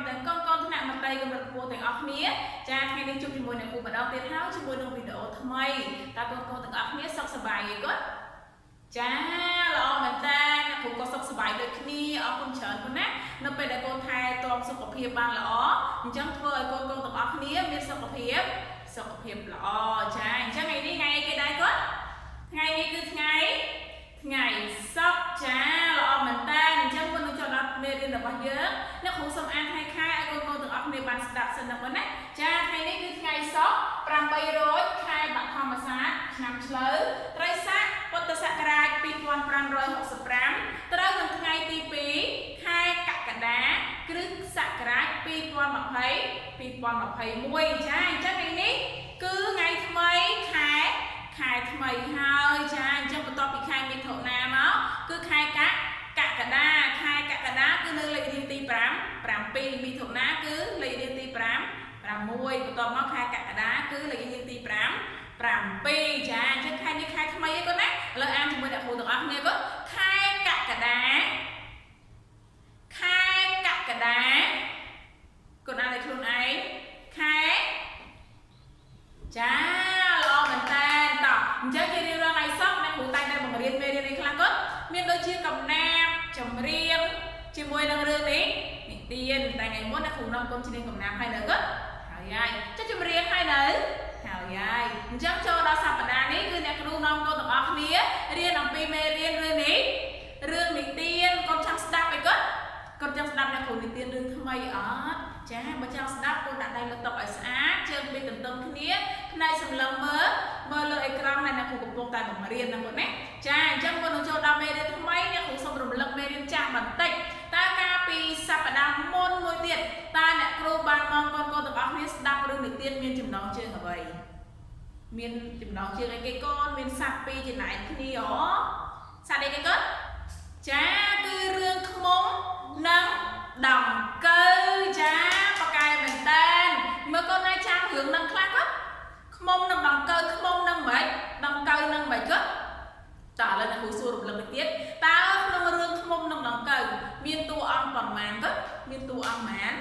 ទាំងកូនកូនថ្នាក់មត្តេយ្យកម្រិតខ្ពស់ទាំងអស់គ្នាចាថ្ងៃនេះជួបជាមួយអ្នកគ្រូម្ដងទៀតហើយជាមួយនឹងវីដេអូថ្មីតើកូនកូនទាំងអស់គ្នាសុខសប្បាយទេគាត់ចាល្អមែនតើអ្នកគ្រូក៏សុខសប្បាយដូចគ្នាអរគុណច្រើនប៉ុណ្ណានៅពេលដែលកូនថែទាំសុខភាពបានល្អអញ្ចឹងធ្វើឲ្យកូនកូនទាំងអស់គ្នាមានសុខភាពសុខភាពល្អចាអញ្ចឹងថ្ងៃនេះថ្ងៃអីគេដែរគាត់ថ្ងៃនេះគឺថ្ងៃថ្ងៃសុក្រចាល្អមែនតើអញ្ចឹងមុននឹងចូលដល់មេរៀនរបស់យើងអ្នកគ្រូសូមអានថ្ងៃខែឲ្យកូនកូនទាំងអស់គ្នាបានស្ដាប់សិនណាបងណាចាថ្ងៃនេះគឺថ្ងៃសុក្រ8រោចខែបឋមសាទឆ្នាំឆ្លូវត្រីស័កពុទ្ធសករាជ2565ត្រូវនឹងថ្ងៃទី2ខែកក្កដាគ្រិស្តសករាជ2020 2021ចាអញ្ចឹងថ្ងៃនេះគឺថ្ងៃថ្មីខែខែថ្មីហើយចាអញ្ចឹងបន្ទាប់ពីខែមិថុនាមកគឺខែកកក្កដាខែកក្កដាគឺនៅលេខរៀងទី5 7មិថុនាគឺលេខរៀងទី5 6បន្ទាប់មកខែកក្កដាគឺលេខរៀងទី5 7ចាអញ្ចឹងខែនេះខែថ្មីឯងកូនណាឥឡូវអានជាមួយអ្នកគ្រូទាំងអស់គ្នាកូនខែកក្កដាខែកក្កដាកូនអានឲ្យខ្លួនឯងខែចាល្អមែនតើតោះអញ្ចឹងជារៀងរាល់ថ្ងៃសុក្រអ្នកគ្រូតែងតែបង្រៀនមេរៀនអីខ្លះកូនមានដូចជាកំណាព្យចម្រៀងជាមួយនឹងរឿងនេះនិទានតែថ្ងៃមុនអ្នកគ្រូនាំកូនច្រៀងកំណាព្យហើយនៅកូនហើយហើយចុះចម្រៀងហើយនៅហើយហើយអញ្ចឹងចូលដល់សប្តាហ៍នេះគឺអ្នកគ្រូនាំកូនទាំងអស់គ្នារៀនអំពីមេរៀនរឿងនេះរឿងនិទានកូនចង់ស្ដាប់អីកូនកូនចង់ស្ដាប់អ្នកគ្រូនិទានរឿងថ្មីអត់ចាបើចង់ស្ដាប់កូនដាក់ដៃលើតុឲ្យស្អាតជើងពីរទន្ទឹមគ្នាផ្នែកសម្លឹងមើលមើលលើអេក្រង់ដែលអ្នកគ្រូកំពុងតែបង្រៀនណាកូនណាចាអញ្ចឹងមុននឹងចូលដល់មេរៀនថ្មីអ្នកគ្រូសូមរំលឹកមេរៀនចាស់បន្តិចតើកាលពីសប្តាហ៍មុនមួយទៀតតើអ្នកគ្រូបានមកកូនកូនទាំងអស់គ្នាស្ដាប់រឿងនិទានមានចំណងជើងអ្វីមានចំណងជើងអីគេកូនមានសត្វពីរចំណែកគ្នាហ៎សត្វអីគេកូនចាគឺរឿងខ្មុំនិងដង្កូវចាប៉កែមែនតើមើលកូនណាចាំរឿងនឹងខ្លះកូនខ្មុំនិងដង្កូវខ្មុំនឹងម៉េចដង្កូវនឹងម៉េចកូនតើឥឡូវអ្នកគ្រូសួររំលឹកទៅទៀតតើក្នុងរឿងខ្មុំនិងដង្កូវមានតួអង្គប៉ុន្មានកូនមានតួអង្គប៉ុន្មាន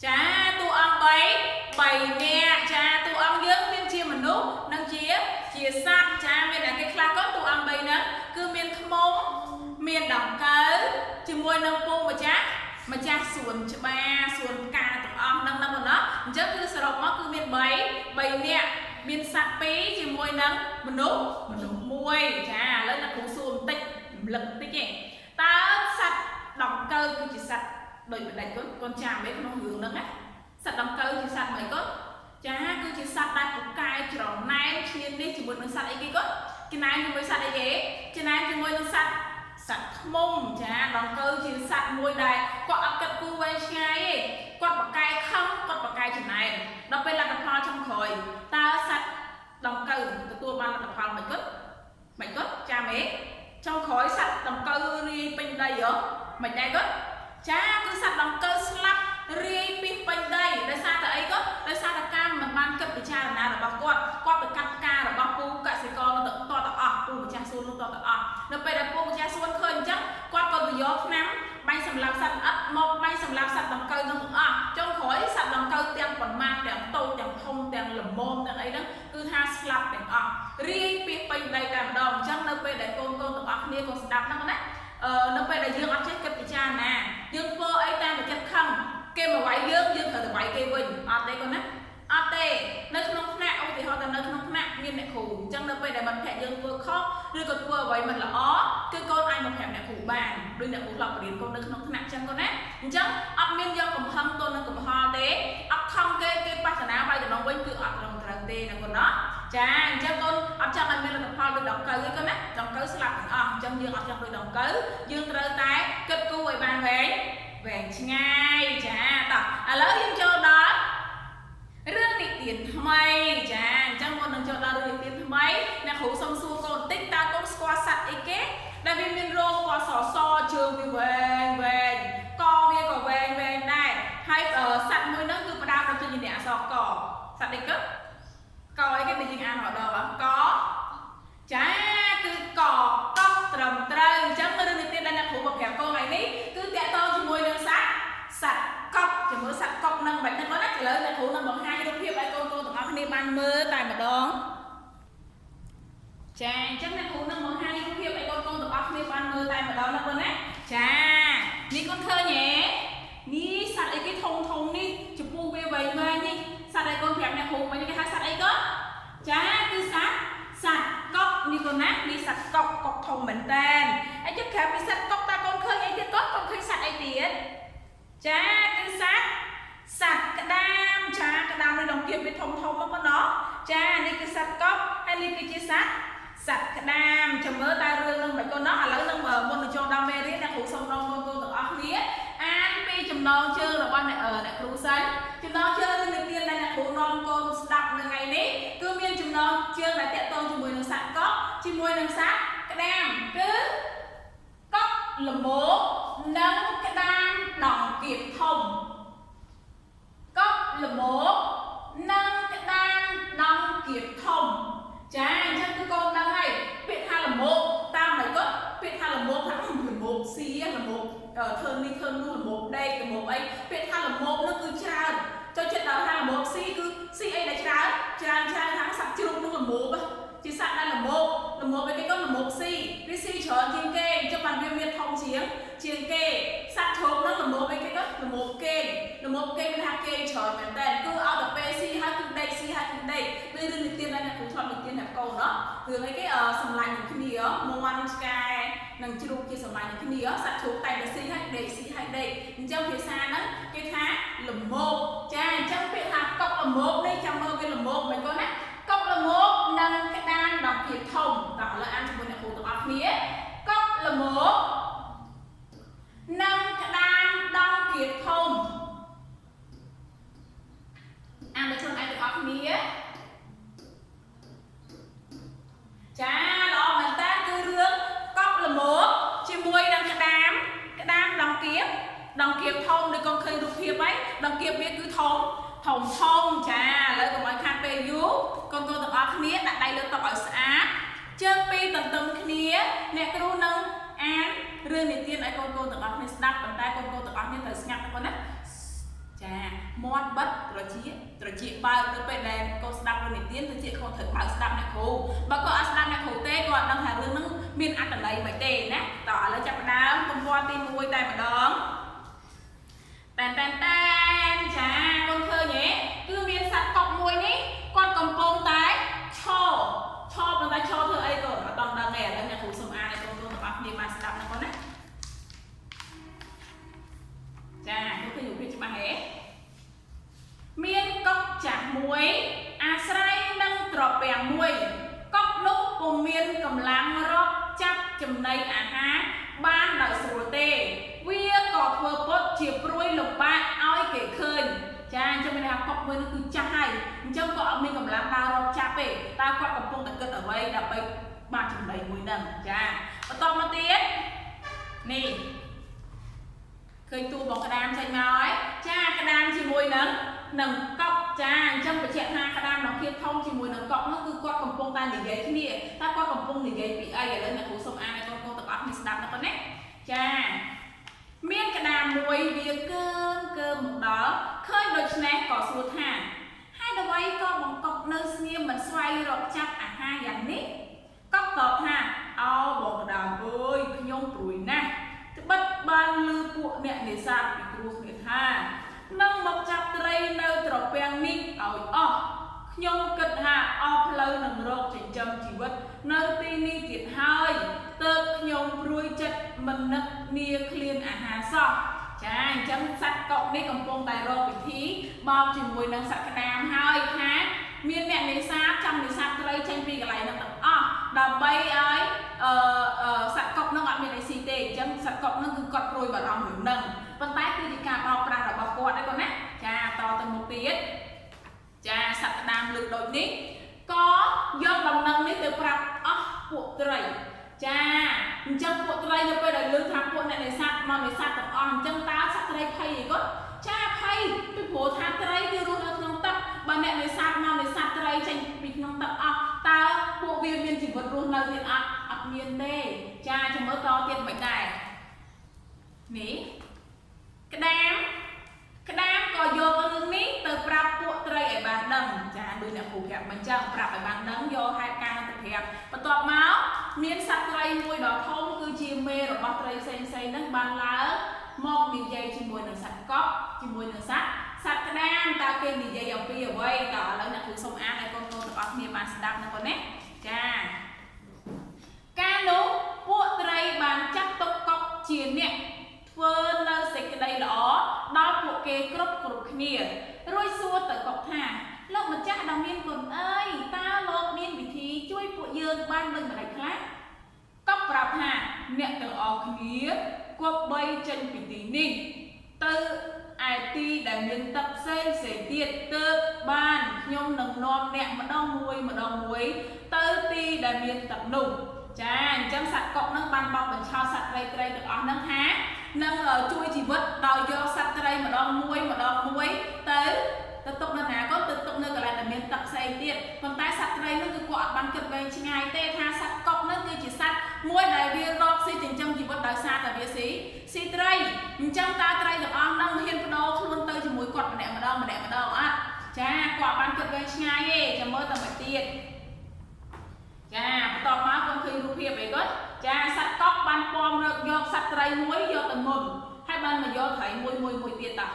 ចាតួអង្គ3 3នាក់ចាតួអង្គយើងមានជាមនុស្សនិងជាជាសត្វចាមានតែគេខ្លះកូនតួអង្គ3ហ្នឹងគឺមានខ្មុំមានដង្កូវជាមួយនឹងពូម្ចាស់ម្ចាស់សួនច្បារសួនផ្កាទាំងអស់ហ្នឹងហ្នឹងបងណាអញ្ចឹងគឺសរុបមកគឺមាន3 3នាក់មានសត្វ2ជាមួយនឹងមនុស្សមនុស្សមួយចាឥឡូវអ្នកគ្រូសួរបន្តិចរំលឹកបន្តិចឯងតើសត្វដង្កូវគឺជាសត្វដូចម្ដេចកូនកូនចាំឯក្នុងរឿងហ្នឹងណាសត្វដង្កូវជាសត្វម៉េចកូនចាគឺជាសត្វដែលពូកែច្រណែនឈ្នានីសជាមួយនឹងសត្វអីគេកូនច្រណែនជាមួយសត្វអីគេច្រណែនជាមួយនឹងសត្វសត្វឃ្មុំចាដង្កូវជាសត្វមួយដែលគាត់អត់គិតគូរវែងឆ្ងាយទេគាត់បកែខឹងគាត់បកែចំណែនដល់ពេលលទ្ធផលចុងក្រោយតើសត្វដង្កូវទទួលបានលទ្ធផលមិនគាត់មិនគាត់ចាំទេចុងក្រោយសត្វដង្កូវរាយពេញដីហ៎មិនដែរគាត់ចាគឺសត្វដង្កូវស្លាប់រាយពីពេញដីដោយសារតែអីគាត់ដោយសារតែការមិនបានគិតពិចារណារបស់គាត់គាត់ទៅកាត់ផ្ការបស់ពូកសិករនោះទៅតតអស់ពូម្ចាស់សួននោះតតអស់នៅពេលដែលពូម្ចាស់សួនឃើញអញ្ចឹងគាត់ក៏ទៅយកថ្នាំបាញ់សម្លាប់សត្វល្អិតមកបាញ់សម្លាប់សត្វដង្កូវនោះទាំងអស់ចុងក្រោយសត្វដង្កូវទាំងប៉ុន្មានទាំងតូចទាំងធំទាំងល្មមទាំងអីហ្នឹងគឺថាស្លាប់ទាំងអស់រាយពីពេញដីតែម្ដងអញ្ចឹងនៅពេលដែលកូនកូនទាំងអស់គ្នាក៏ស្ដាប់ហ្នឹងណាអឺនៅពេលដែលយើងអត់ចេះគិតពិចារណាយើងធ្វើអីតាមតែចិត្តខឹងគេមកវាយយើងយើងត្រូវទៅវាយគេវិញអត់ទេកូនណាអត់ទេនៅក្នុងថ្នាក់ឧទាហរណ៍តែនៅក្នុងថ្នាក់មានអ្នកគ្រូអញ្ចឹងនៅពេលដែលមិត្តភក្តិយើងធ្វើខុសឬក៏ធ្វើអ្វីមិនល្អគឺកូនអាចមកប្រាប់អ្នកគ្រូបានដូចអ្នកគ្រូធ្លាប់បរៀនកូននៅក្នុងថ្នាក់អញ្ចឹងកូនណាអញ្ចឹងអត់មានយកកំហឹងទល់នឹងកំហល់ទេអត់ខំគេគេប៉ះតាណាវាយតំណងវិញគឺអត់ត្រឹមត្រូវទេណាកូនណាចាអញ្ចឹងកូនអត់ចង់ឲ្យមានលទ្ធផលដូចដង្កូវទេកូនណាដង្កូវស្លាប់ទាំងអស់អញ្ចឹងយើងអត់ចង់ដូចដង្កូវយើងត្រូវតែគិតគូរឲ្យបានវែងវែងឆ្ងាយចាតោះឥឡូវយើងចូលដល់រឿងនិទានថ្មីចាអញ្ចឹងមុននឹងចូលដល់រឿងនិទានថ្មីអ្នកគ្រូសុំសួរកូនបន្តិចតើកូនស្គាល់សត្វអីគេដែលវាមានរោមពណ៌សសជើងវាវែងវែងកវាក៏វែងវែងដែរហើយសត្វមួយហ្នឹងគឺផ្ដើមដោយព្យញ្ជនៈអក្សរកសត្វអីកកអីគេដែលយើងអានរដងកចាគឺកកកត្រឹមត្រូវអញ្ចឹងរឿងនិទានដែលអ្នកគ្រូមកប្រាប់កូនថ្ងៃនេះគឺតាក់ទងជាមួយនឹងសត្វសត្វកុក បានមើលតែម្ដងចាអញ្ចឹងអ្នកគ្រូនឹងបង្ហាញរូបភាពឲ្យកូនកូនទាំងអស់គ្នាបានមើលតែម្ដងណាបងណាចានេះកូនឃើញទេនេះសត្វអីគេធំធំនេះចំពោះវាវែងវែងនេះសត្វអីកូនប្រាប់អ្នកគ្រូមិញគេហៅសត្វអីកូនចាគឺសត្វសត្វកុកនេះកូនណានេះសត្វកុកកុកធំមែនតើហើយជិះក្រៅពីសត្វកុកតើកូនឃើញអីទៀតកូនកូនឃើញសត្វអីទៀតចាគឺសត្វសត្វក្តាមចាក្តាមនៅក្នុងគៀបវាធំធំមកកូនណោះចានេះគឺសត្វកុកហើយនេះគឺជាសត្វសត្វក្តាមចាំមើលតើរឿងនឹងមិនកូនណោះឥឡូវនឹងមុននឹងចូលដល់មេរៀនអ្នកគ្រូសូមនាំកូនកូនទាំងអស់គ្នាអានពីចំណងជើងរបស់អ្នកអ្នកគ្រូសិនចំណងជើងរឿងនិទានដែលអ្នកគ្រូនាំកូនស្ដាប់នៅថ្ងៃនេះគឺមានចំណងជើងដែលតាក់ទងជាមួយនឹងសត្វកុកជាមួយនឹងសត្វក្តាមគឺកុកល្មោកនិងក្តាមដងគៀបធំកុកល្មោកនិងក្តាមដងគៀបធំចាអញ្ចឹងគឺកូនដឹងហើយពាក្យថាល្មោកតាមមិនគាត់ពាក្យថាល្មោកថាល្មោកស៊ីល្មោកធ្វើនេះធ្វើនោះល្មោកដេកល្មោកអីពាក្យថាល្មោកនោះគឺច្រើនចូលចិត្តដល់ថាល្មោកស៊ីគឺស៊ីអីដែលច្រើនច្រើនច្រើនខាងសត្វជ្រូកនោះល្មោកជាសត្វដែលល្មោកល្មោកអីគេក៏ល្មោកស៊ីវាស៊ីច្រើនជាងគេអញ្ចឹងបានវាមានធំជាងជាងគេសត្វជ្រូកនោះល្មោកអីគេក៏ល្មោកគេល្មោកគេមានថាគេច្រើនមែនតើគឺឲ្យតែពេលស៊ីហើយគឺដេកស៊ីហើយគឺដេកដូចរឿងនិទានដែលអ្នកគ្រូធ្លាប់និទានអ្នកកូនណោះរឿងអីគេសម្លាញ់នឹងគ្នាមាន់ឆ្កែនិងជ្រូកជាសម្លាញ់នឹងគ្នាសត្វជ្រូកតែតែស៊ីហើយដេកស៊ីហើយដេកអញ្ចឹងភាសាហ្នឹងគេថាល្មោកចាអញ្ចឹងពាក្យថាកុកល្មោកនេះចាំមើលវាល្មោកមិនកូនណាកុកល្មោកនិងក្តាមដង្កៀបធំតោះឥឡូវអានជាមួយអ្នកគ្រូទាំងអស់គ្នាកុកល្មោកនិងក្តាមដង្កៀបធំអានដោយខ្លួនឯងទាំងអស់គ្នាចាល្អមែនតើគឺរឿងកុកល្មោកជាមួយនឹងក្តាមក្តាមដង្កៀបដង្កៀបធំដូចកូនឃើញរូបភាពហើយដង្កៀបវាគឺធំធំធំចាឥឡូវកុំឲ្យខាតពេលយូរកូនកូនទាំងអស់គ្នាដាក់ដៃលើតុឲ្យស្អាតជើងពីរទន្ទឹមគ្នាអ្នកគ្រូនឹងអានរឿងនិទានឲ្យកូនកូនទាំងអស់គ្នាស្ដាប់ប៉ុន្តែកូនកូនទាំងអស់គ្នាត្រូវស្ងាត់ណាកូនណាចាមាត់បិទត្រចៀកត្រចៀកបើកទៅពេលដែលកូនស្ដាប់រឿងនិទានត្រចៀកកូនត្រូវបើកស្ដាប់អ្នកគ្រូបើកូនអត់ស្ដាប់អ្នកគ្រូទេកូនអត់ដឹងថារឿងហ្នឹងមានអត្ថន័យមិនទេណាតោះឥឡូវចាប់ផ្ដើមទំព័រទី1តែម្ដងតែនតែនតែនចាកូនឃើញទេគឺមានសត្វកុកមួយនេះគាត់កំពុងតែឈរឈរប៉ុន្តែឈរធ្វើអីកូនអត់ដឹងទេឥឡូវអ្នកគ្រូសូមអានឲ្យកូនៗទាំងអស់គ្នាបានស្ដាប់ណាកូនណាចាកូនឃើញរូបភាពច្បាស់ទេមានកុកចាស់មួយអាស្រ័យនឹងត្រពាំងមួយកុកនោះពុំមានកម្លាំងរកចាប់ចំណីអាហារបានដោយស្រួលទេវាក៏ធ្វើពុតជាព្រួយលំបាកឲ្យគេឃើញចាអញ្ចឹងមានន័យថាកុកមួយនោះគឺចាស់ហើយអញ្ចឹងក៏អត់មានកម្លាំងដើររកចាប់ទេតើគាត់កំពុងតែគិតអ្វីដើម្បីបានចំណីមួយហ្នឹងចាបន្តមកទៀតនេះឃើញតួរបស់ក្តាមចេញមកហើយចាក្តាមជាមួយនឹងនឹងកុកចាអញ្ចឹងបញ្ជាក់ថាក្តាមនឹងភាពធំជាមួយនឹងកុកនោះគឺគាត់កំពុងតែនិយាយគ្នាតើគាត់កំពុងនិយាយពីអីឥឡូវអ្នកគ្រូសូមអានឲ្យកូនៗទាំងអស់គ្នាស្ដាប់ណាកូនណាចាមានក្តាមមួយវាកើមកើមមកដល់ឃើញដូច្នេះក៏សួរថាហេតុអ្វីក៏បង្កប់នៅស្ងៀមមិនស្វែងរកចាប់អាហារយ៉ាងនេះកុកតបថាអោបងក្តាមអើយខ្ញុំព្រួយណាស់ត្បិតបានឮពួកអ្នកនេសាទពិគ្រោះគ្នាថានឹងមកចាប់ត្រីនៅត្រពាំងនេះឲ្យអស់ខ្ញុំគិតថាអស់ផ្លូវនឹងរកចិញ្ចឹមជីវិតនៅទីនេះទៀតហើយទើបខ្ញុំព្រួយចិត្តមិននឹកនាឃ្លានអាហារសោះចាអញ្ចឹងសត្វកុកនេះកំពុងតែរកវិធីបោកជាមួយនឹងសត្វក្តាមហើយថាមានអ្នកនេសាទចាំនេសាទត្រីចេញពីកន្លែងហ្នឹងទាំងអស់ដើម្បីឲ្យអឺសត្វកុកហ្នឹងអត់មានអីស៊ីទេអញ្ចឹងសត្វកុកហ្នឹងគឺគាត់ព្រួយបារម្ភរឿងហ្នឹងប៉ុន្តែគឺជាការបោកប្រាស់របស់គាត់ឯកូនណាចាតទៅមុខទៀតចាសត្វក្តាមលើកដូចនេះក៏យកដំណឹងនេះទៅប្រាប់អស់ពួកត្រីចាអញ្ចឹងពួកត្រីនៅពេលដែលលើថាពួកអ្នកនេសាទមកនេសាទទាំងអស់អញ្ចឹងតើសត្វត្រីភ័យអីគាត់ចាភ័យពីព្រោះថាត្រីគឺរស់នៅក្នុងទឹកបើអ្នកនេសាទមកនេសាទត្រីចេញពីក្នុងទឹកអស់តើពួកវាមានជីវិតរស់នៅទៀតអត់អត់មានទេចាចាំមើលតទៀតមិនដែរនេះក្តាមក្តាមក៏យករឿងនេះទៅប្រាប់ពួកត្រីឲ្យបានដឹងចាដូចអ្នក អ្នកគ្រូប្រាប់មិនចឹងប្រាប់ឲ្យបានដឹងយកហេតុការណ៍ទៅប្រាប់បន្ទាប់មកមានសត្វត្រីមួយដ៏ធំគឺជាមេរបស់ត្រីផ្សេងផ្សេងហ្នឹងបានឡើងមកនិយាយជាមួយនឹងសត្វកុកជាមួយនឹងសត្វសត្វក្តាមតើគេនិយាយអំពីអ្វីតើឥឡូវអ្នកគ្រូសូមអានឲ្យកូនៗទាំងអស់គ្នាបានស្ដាប់ណាកូនណាចាកាលនោះពួកត្រីបានចាត់ទុកកុកជាអ្នកធ្វើនៅសេចក្តីល្អដល់ពួកគេគ្រប់គ្រប់គ្នារួចសួរទៅកុកថាលោកម្ចាស់ដ៏មានគុណអើយតើលោកមានវិធីជួយពួកយើងបានដូចម្តេចខ្លះកុកប្រាប់ថាអ្នកទាំងអស់គ្នាគប្បីចេញពីទីនេះទៅឯទីដែលមានទឹកផ្សេងផ្សេងទៀតទើបបានខ្ញុំនឹងនាំអ្នកម្ដងមួយម្ដងមួយទៅទីដែលមានទឹកនោះចាអញ្ចឹងសត្វកុកនឹងបានបោកបញ្ឆោតសត្វត្រីត្រីទាំងអស់ហ្នឹងថានឹងជួយជីវិតដោយយកសត្វត្រីម្ដងមួយម្ដងមួយទៅទៅទុកនៅណាក៏ទៅទុកនៅកន្លែងដែលមានទឹកផ្សេងទៀតប៉ុន្តែសត្វត្រីនោះគឺគាត់អត់បានគិតវែងឆ្ងាយទេថាសត្វកុកនោះគឺជាសត្វមួយដែលវារកស៊ីចិញ្ចឹមជីវិតដោយសារតែវាស៊ីស៊ីត្រីអញ្ចឹងតើត្រីទាំងអស់ហ្នឹងហ៊ានបដូរខ្លួនទៅជាមួយគាត់ម្នាក់ម្ដងម្នាក់ម្ដងអត់ចាគាត់បានគិតវែងឆ្ងាយទេចាំមើលតែមួយទៀតចាបន្ទាប់មកគាត់ឃើញរូបភាពអីគាត់ចាសត្វកុកបានពំរើកយកសត្វត្រីមួយយកទៅមុនហើយបានមកយកត្រីមួយមួយមួយទៀតតោះ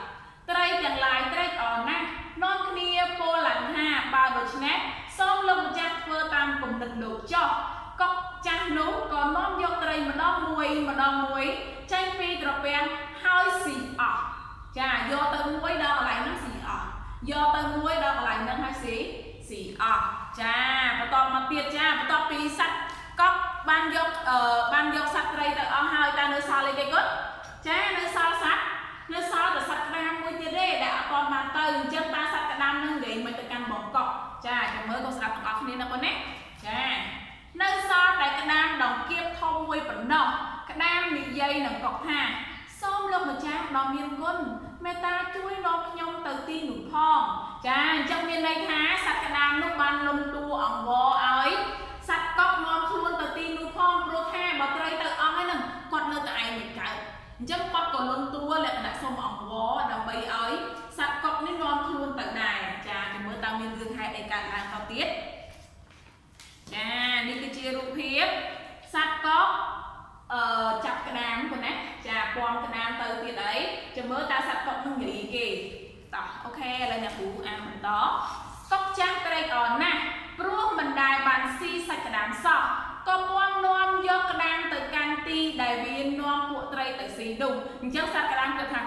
ត្រីទាំងឡាយត្រេកអរណាស់នាំគ្នាពោលឡើងថាបើដូច្នេះសូមលោកម្ចាស់ធ្វើតាមគំនិតលោកចុះកុកចាស់នោះក៏នាំយកត្រីម្ដងមួយម្ដងមួយចេញពីត្រពាំងហើយស៊ីអស់ចាយកទៅមួយដល់កន្លែងហ្នឹងស៊ីអស់យកទៅមួយដល់កន្លែងហ្នឹងហើយស៊ីស៊ីអស់ចាបន្តមកទៀតចាបន្ទាប់ពីសត្វកុកបានយកបានយកសត្វត្រីទៅអស់ហើយតើនៅសល់អីគេគាត់ចានៅសល់សត្វនៅសល់តែសត្វក្តាមមួយទៀតទេដែលអត់ទាន់បានទៅអញ្ចឹងតើសត្វក្តាមនឹងនិយាយមិនទៅកាន់បងកុកចាចាំមើលក៏ស្ដាប់ទាំងអស់គ្នាណាបងណាចានៅសល់តែក្តាមដង្កៀបធំមួយប៉ុណ្ណោះក្តាមនិយាយនឹងកុកថាសូមលោកម្ចាស់ដ៏មានគុណមេត្តាជួយនាំខ្ញុំទៅទីនោះផងចាអញ្ចឹងមានន័យថាសត្វក្តាមនោះបានលំតួអង្វរឲ្យសត្វកុកនាំខ្លួនទៅទីនោះផងព្រោះថាបើត្រីទៅអស់ហើយនឹងគាត់នៅតែឯងមិនកើតអញ្ចឹងគាត់ក៏លន់តួលក្ខណៈសុំអង្វរដើម្បីឲ្យសត្វកុកនេះនាំខ្លួនទៅដែរចាចាំមើលតើមានរឿងហេតុអីកើតឡើងតទៀតចានេះគឺជារូបភាពសត្វកុកចាប់ក្តាមប៉ុណ្ណាចាពំក្តាមទៅទៀតអីចាំមើលតើសត្វកុកនឹងនិយាយគេតោះអូខេឥឡូវអ្នកគ្រូអានបន្តកុកចាស់ត្រេកអរណាស់ព្រោះមិនដែលបានស៊ីសាច់ក្តាមសោះក៏ពំនាំយកក្តាមទៅកាន់ទីដែលវានាំពួកត្រីទៅស៊ីនោះអញ្ចឹងសត្វក្តាមគិតថា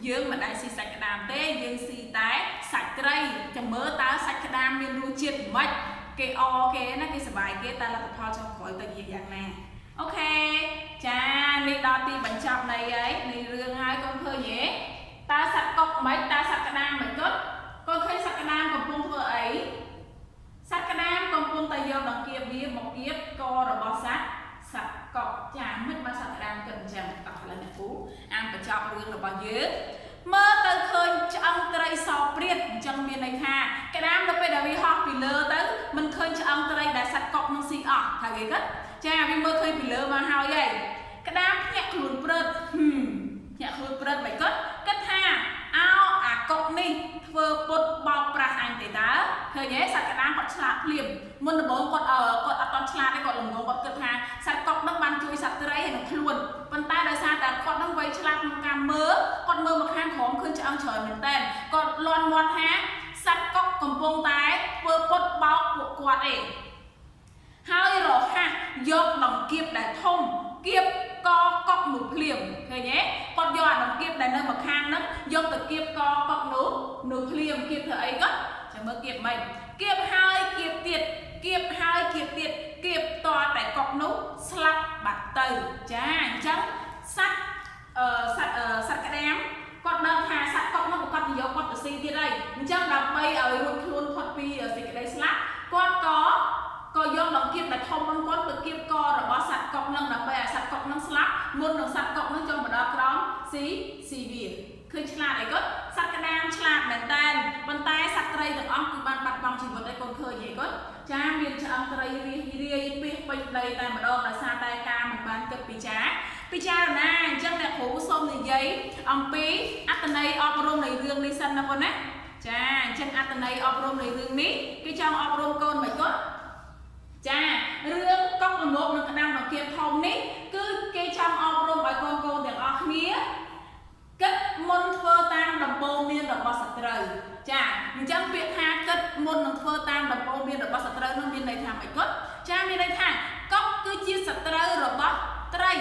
យើងមិនដែលស៊ីសាច់ក្តាមទេយើងស៊ីតែសាច់ត្រីចាំមើលតើសាច់ក្តាមមានរសជាតិម៉េចគេអគេណាគេសប្បាយគេតែលទ្ធផលចុងក្រោយទៅជាយ៉ាងណាអូខេចានេះដល់ទីបញ្ចប់នៃអីនៃរឿងហើយកូនឃើញទេតើសត្វកុកមិនតើសត្វក្តាមមិនគាត់កូនឃើញសត្វក្តាមកំពុងធ្វើអីសត្វក្តាមកំពុងតែយកដង្កៀបវាមកគៀបករបស់សត្វសត្វកុកចាមិនបានសត្វក្តាមគិតអញ្ចឹងតោះឥឡូវអ្នកគ្រូអានបញ្ចប់រឿងរបស់យើងមើលទៅឃើញឆ្អឹងត្រីសព្រាតអញ្ចឹងមានន័យថាក្តាមនៅពេលដែលវាហោះពីលើទៅមិនឃើញឆ្អឹងត្រីដែលសត្វកុកនឹងស៊ីអស់ថាគេគិតចាវាមើលឃើញពីលើមកហើយហីក្តាមភ្ញាក់ខ្លួនព្រឹតភ្ញាក់ខ្លួនព្រឹតមិនគិតគិតថាអោអាកុកនេះធ្វើពុតបោកប្រាស់អញទេតើឃើញទេសត្វក្តាមគាត់ឆ្លាតភ្លាមមុនដំបូងគាត់គាត់អត់តន់ឆ្លាតទេគាត់ល្ងងគាត់គិតថាសត្វកុកនឹងបានជួយសត្វត្រីហើយនឹងខ្លួនប៉ុន្តែដោយសារតែគាត់នឹងវៃឆ្លាតក្នុងការមើលគាត់មើលមកខាងក្រោមឃើញឆ្អឹងច្រើនមែនតើគាត់លន់មាត់ថាសត្វកុកកំពុងតែធ្វើពុតបោកពួកគាត់ឯងហើយរហ័សយកដង្កៀបដែលធំគៀបកកុកនោះភ្លាមឃើញទេគាត់យកអាដង្កៀបដែលនៅម្ខាងហ្នឹងយកទៅគៀបកកុកនោះនោះភ្លាមគៀបធ្វើអីគាត់ចាំមើលគៀបមិនគៀបហើយគៀបទៀតគៀបហើយគៀបទៀតគៀបតតែកុកនោះស្លាប់បាត់ទៅចាអញ្ចឹងសត្វសត្វសត្វក្តាមគាត់ដឹងថាសត្វកុកនោះប្រកាសជាយកគាត់ទៅស៊ីទៀតហើយអញ្ចឹងដើម្បីឲ្យរួចខ្លួនផុតពីសេចក្តីស្លាប់គាត់ក៏យកដង្កៀបដែលធំមុនគាត់ទៅគៀបករបស់សត្វកុកនឹងដើម្បីឲ្យសត្វកុកនឹងស្លាប់មុននឹងសត្វកុកនឹងចុះមកដល់ក្រោមស៊ីស៊ីវាឃើញឆ្លាតអីគាត់សត្វក្តាមឆ្លាតមែនតើប៉ុន្តែសត្វត្រីទាំងអស់គឺបានបាត់បង់ជីវិតហើយកូនឃើញអីគាត់ចាមានឆ្អឹងត្រីរាយរាយពីពេញដីតែម្ដងដោយសារតែការមិនបានគិតពិចារពិចារណាអញ្ចឹងអ្នកគ្រូសូមនិយាយអំពីអត្ថន័យអប់រំនៃរឿងនេះសិនណាបងណា ចាអញ្ចឹងអត្ថន័យអប់រំនៃរឿងនេះគេចង់អប់រំកូនមិនកូនចារឿងកុកល្មោកនិងក្តាមដង្កៀបធំនេះគឺគេចង់អប់រំឲ្យកូនកូនទាំងអស់គ្នាគិតមុនធ្វើតាមដំបូន្មានរបស់សត្រូវចាអញ្ចឹងពាក្យថាគិតមុននឹងធ្វើតាមដំបូន្មានរបស់សត្រូវនោះមានន័យថាម៉េចគាត់ចាមានន័យថាកុកគឺជាសត្រូវរបស់ត្រី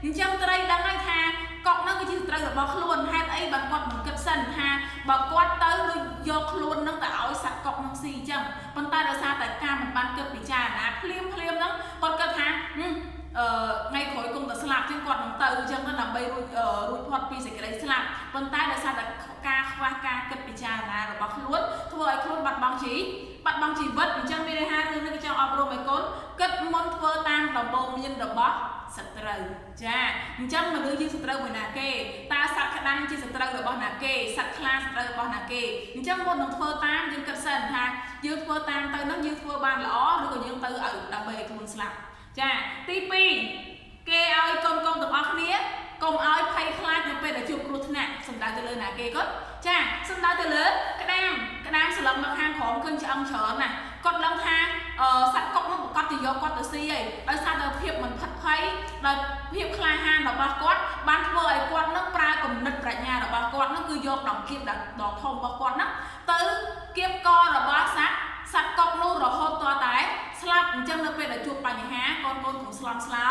អញ្ចឹងត្រីដឹងហើយថាកុកហ្នឹងគឺជាសត្រូវរបស់ខ្លួនហេតុអីបើគាត់មិនគិតសិនថាបើគាត់ទៅដូចយកខ្លួននឹងទៅឲ្យសត្វកុកនឹងស៊ីអញ្ចឹងប៉ុន្តែដោយសារតែការមិនបានគិតពិចារណាភ្លាមភ្លាមហ្នឹងគាត់គិតថាអឺថ្ងៃក្រោយគង់តែស្លាប់ជាងគាត់នឹងទៅអញ្ចឹងទៅដើម្បីរួចរួចផុតពីសេចក្តីស្លាប់ប៉ុន្តែដោយសារតែការខ្វះការគិតពិចារណារបស់ខ្លួនធ្វើឲ្យខ្លួនបាត់បង់ជីបាត់បង់ជីវិតអញ្ចឹងមានន័យថារឿងនេះគេចង់អប់រំឲ្យកូនគិតមុនធ្វើតាមដំបូន្មានរបស់សត្រូវចាអញ្ចឹងមនុស្សជាសត្រូវមួយណាគេតើសត្វក្តាំជាសត្រូវរបស់ណាគេសត្វខ្លាសត្រូវរបស់ណាគេអញ្ចឹងមុននឹងធ្វើតាមយើងគិតសិនថាយើងធ្វើតាមទៅនឹងយើងធ្វើបានល្អឬក៏យើងទៅឲ្យដើម្បីឲ្យខ្លួនស្លាប់ចាទី2គេឲ្យកូនកូនទាំងអស់គ្នាកុំឲ្យភ័យខ្លាចនៅពេលដែលជួបគ្រោះថ្នាក់សំដៅទៅលើណាគេគាត់ចាសំដៅទៅលើក្តាមក្តាមស្លឹកមកខាងក្រោមឃើញឆ្អឹងច្រើនណាស់គាត់ដឹងថាសត្វកុកនោះប្រកាសជាយកគាត់ទៅស៊ីហើយដោយសារតែភាពមិនផិតភ័យដោយភាពក្លាហានរបស់គាត់បានធ្វើឲ្យគាត់នឹងប្រើគំនិតប្រាជ្ញារបស់គាត់នឹងគឺយកដង្កៀបដ៏ធំរបស់គាត់នឹងទៅគៀបករបស់សត្វសត្វកុកនោះរហូតតតែស្លាប់អញ្ចឹងនៅពេលដែលជួបបញ្ហាកូនកូនកុំស្លន់ស្លោ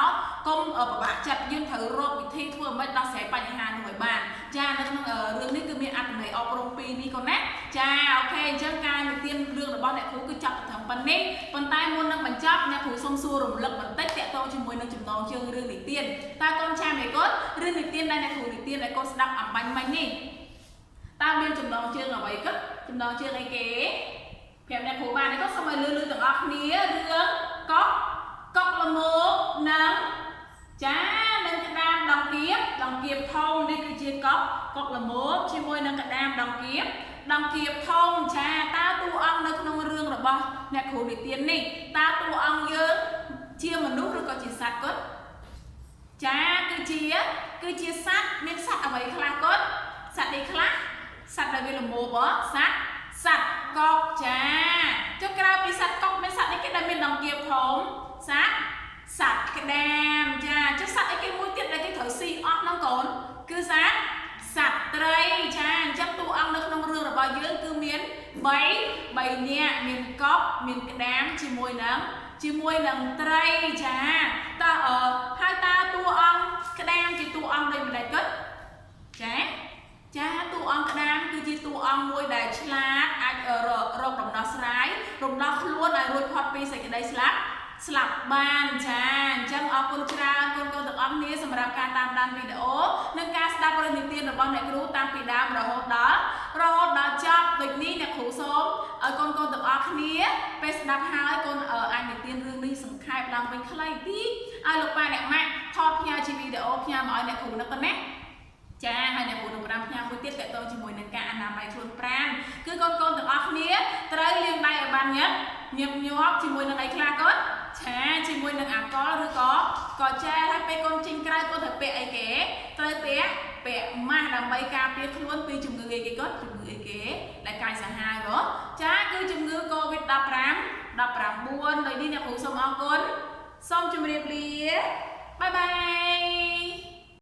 កុំពិបាកចិត្តយើងត្រូវរកវិធីធ្វើមិនដោះស្រាយបញ្ហានោះឲ្យបានចានៅក្នុងរឿងនេះគឺមានអត្ថន័យអប់រំពីរនេះកូនណាចា OK អញ្ចឹងការនិទានរឿងរបស់អ្នកគ្រូគឺចប់តែត្រឹមប៉ុណ្នេះប៉ុន្តែមុននឹងបញ្ចប់អ្នកគ្រូសូមសួររំលឹកបន្តិចទាក់ទងជាមួយនឹងចំណងជើងរឿងនិទានតើកូនចាំអីកូនរឿងនិទានដែលអ្នកគ្រូនិទានឲ្យកូនស្ដាប់អំបញ្ញមិញនេះតើមានចំណងជើងអ្វីកូនចំណងជើងអីគេប្រាប់អ្នកគ្រូបាននេះក៏សូមឲ្យលឺលឺទាំងអស់គ្នារឿងកុកកុកល្មោកនិងចានឹងក្តាមដង្កៀបដង្កៀបធំនេះគឺជាកុកកុកល្មោកជាមួយនឹងក្តាមដង្កៀបដង្កៀបធំចាតើតួអង្គនៅក្នុងរឿងរបស់អ្នកគ្រូនិទាននេះតើតួអង្គយើងជាមនុស្សឬក៏ជាសត្វគាត់ចាគឺជាគឺជាសត្វមានសត្វអ្វីខ្លះគាត់សត្វអីខ្លះសត្វដែលវាល្មោបហ៎សត្វសត្វកុកចាចុះក្រៅពីសត្វកុកមានសត្វអីគេដែលមានដង្កៀបធំសត្វសត្វក្តាមចាចុះសត្វអីគេមួយទៀតដែលគេត្រូវស៊ីអស់ហ្នឹងកូនគឺសត្វសត្វត្រីចាអញ្ចឹងតួអង្គនៅក្នុងរឿងរបស់យើងគឺមាន3នាក់មានកុកមានក្តាមជាមួយនឹងត្រីចាតើអឺហើយតើតួអង្គក្តាមជាតួអង្គដូចម្ដេចគាត់ចាចាតួអង្គក្តាមគឺជាតួអង្គមួយដែលឆ្លាតអាចរកដំណោះស្រាយរំដោះខ្លួនឲ្យរួចផុតពីសេចក្តីស្លាប់ស្លាប់បានចាអញ្ចឹងអរគុណច្រើនកូនកូនទាំងអស់គ្នាសម្រាប់ការតាមដានវីដេអូនិងការស្ដាប់រឿងនិទានរបស់អ្នកគ្រូតាំងពីដើមរហូតដល់ចប់ដូចនេះអ្នកគ្រូសូមឲ្យកូនកូនទាំងអស់គ្នាពេលស្ដាប់ហើយកូនអាចនិទានរឿងនេះសង្ខេបឡើងវិញខ្លីតិចឲ្យលោកប៉ាអ្នកម៉ាក់ថតផ្ញើជាវីដេអូផ្ញើមកឲ្យអ្នកគ្រូនឹកណាចាហើយអ្នកគ្រូនឹងប្រាំផ្ញើមួយទៀតតកតងជាមួយនឹងការអនាម័យខ្លួនប្រាណគឺកូនកូនទាំងអស់គ្នាត្រូវលាងដៃឲ្យបានញឹកញឹកញាប់ជាមួយនឹងអីខ្លះកូនឆាជាមួយនឹងអាល់កុលឬក៏ក៏ចែហើយពេលកូនចេញក្រៅកូនត្រូវពាក់អីគេត្រូវពាក់ម៉ាស់ដើម្បីការពារខ្លួនពីជំងឺអីគេកូនជំងឺអីគេដែលកាយសាហាវហ៎ចាគឺជំងឺ Covid-19 19ដោយនេះអ្នកគ្រូសូមអរគុណសូមជម្រាបលាបាយបាយ។